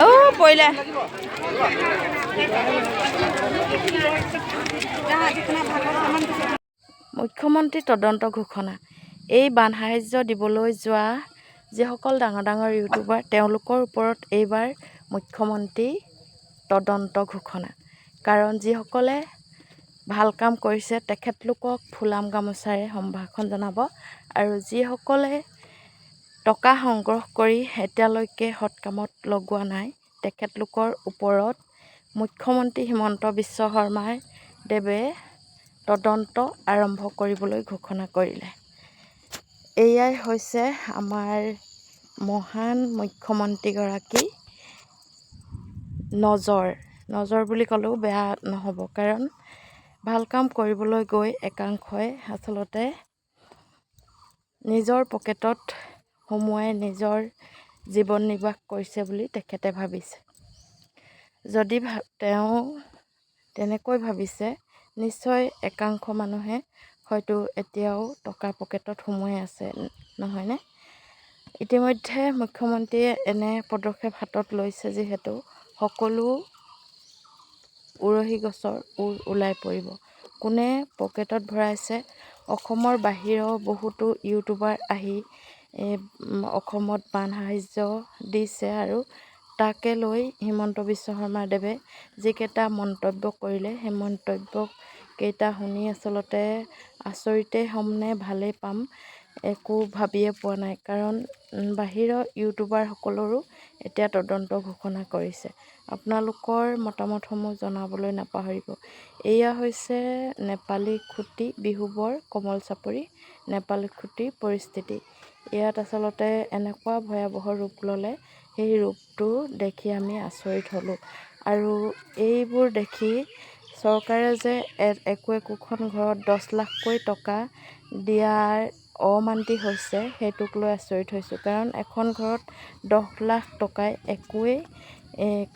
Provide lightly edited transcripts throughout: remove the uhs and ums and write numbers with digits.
অ' পৰিলে। মুখ্যমন্ত্ৰী তদন্ত ঘোষণা। এই বান সাহাৰ্য দিবলৈ যোৱা যিসকল ডাঙৰ ডাঙৰ ইউটিউবাৰ, তেওঁলোকৰ ওপৰত এইবাৰ মুখ্যমন্ত্ৰী তদন্ত ঘোষণা। কাৰণ যিসকলে ভাল কাম কৰিছে তেখেতলোকক ফুলাম গামোচাৰে সম্ভাষণ জনাব, আৰু যিসকলে টকা সংগ্ৰহ কৰি এতিয়ালৈকে সৎ কামত লগোৱা নাই তেখেতলোকৰ ওপৰত মুখ্যমন্ত্ৰী হিমন্ত বিশ্ব শৰ্মাৰ দেৱে তদন্ত আৰম্ভ কৰিবলৈ ঘোষণা কৰিলে। এয়াই হৈছে আমাৰ মহান মুখ্যমন্ত্ৰীগৰাকী নজৰ। নজৰ বুলি ক'লেও বেয়া নহ'ব, কাৰণ ভাল কাম কৰিবলৈ গৈ একাংশই আচলতে নিজৰ পকেটত সুমুৱাই নিজৰ জীৱন নিৰ্বাহ কৰিছে বুলি তেখেতে ভাবিছে। যদি তেওঁ তেনেকৈ ভাবিছে, নিশ্চয় একাংশ মানুহে হয়তো এতিয়াও টকা পকেটত সুমুৱাই আছে, নহয়নে? ইতিমধ্যে মুখ্যমন্ত্ৰীয়ে এনে পদক্ষেপ হাতত লৈছে যিহেতু সকলো উৰহি গছৰ ওৰ ওলাই পৰিব। কোনে পকেটত ভৰাইছে? অসমৰ বাহিৰৰ বহুতো ইউটিউবাৰ আহি অসমত বান সাহাৰ্য দিছে, আৰু তাকে লৈ হিমন্ত বিশ্ব শৰ্মাদেৱে যিকেইটা মন্তব্য কৰিলে, সেই মন্তব্য কেইটা শুনি আচলতে আচৰিতেই হ'মনে ভালেই পাম একো ভাবিয়ে পোৱা নাই। কাৰণ বাহিৰৰ ইউটিউবাৰসকলৰো এতিয়া তদন্ত ঘোষণা কৰিছে। আপোনালোকৰ মতামতসমূহ জনাবলৈ নাপাহৰিব। এয়া হৈছে নেপালী খুঁটি, বিহুবৰ, কমল চাপৰি, নেপালী খুঁটিৰ পৰিস্থিতি। ইয়াত আচলতে এনেকুৱা ভয়াৱহ ৰূপ ল'লে, সেই ৰূপটো দেখি আমি আচৰিত হ'লোঁ। আৰু এইবোৰ দেখি চৰকাৰে যে একো একোখন ঘৰত 10 লাখকৈ টকা দিয়াৰ অমান্তি হৈছে, সেইটোক লৈ আচৰিত হৈছোঁ। কাৰণ এখন ঘৰত 10 লাখ টকাই একোৱেই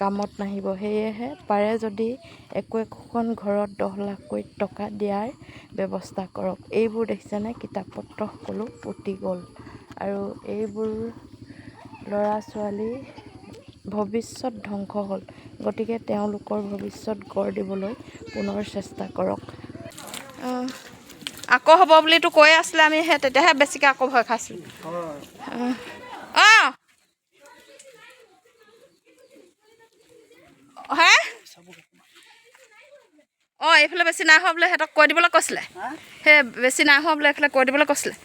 কামত নাহিব। সেয়েহে পাৰে যদি একো একোখন ঘৰত 10 লাখকৈ টকা দিয়াৰ ব্যৱস্থা কৰক। এইবোৰ দেখিছেনে, কিতাপ পত্ৰ সকলো উটি গ'ল। আৰু এইবোৰ ল'ৰা ছোৱালী ভৱিষ্যত ধ্বংস হ'ল। গতিকে তেওঁলোকৰ ভৱিষ্যত গঢ় দিবলৈ পুনৰ চেষ্টা কৰক। আকৌ হ'ব বুলিতো কৈয়ে আছিলে, আমি সেই তেতিয়াহে বেছিকৈ আকৌ ভয় খাইছিলোঁ। অঁ হে অঁ, এইফালে বেছি নাই হোৱা বোলে, সিহঁতক কৈ দিবলৈ কৈছিলে। সেই বেছি নাই হোৱা বোলে, এইফালে কৈ দিবলৈ কৈছিলে।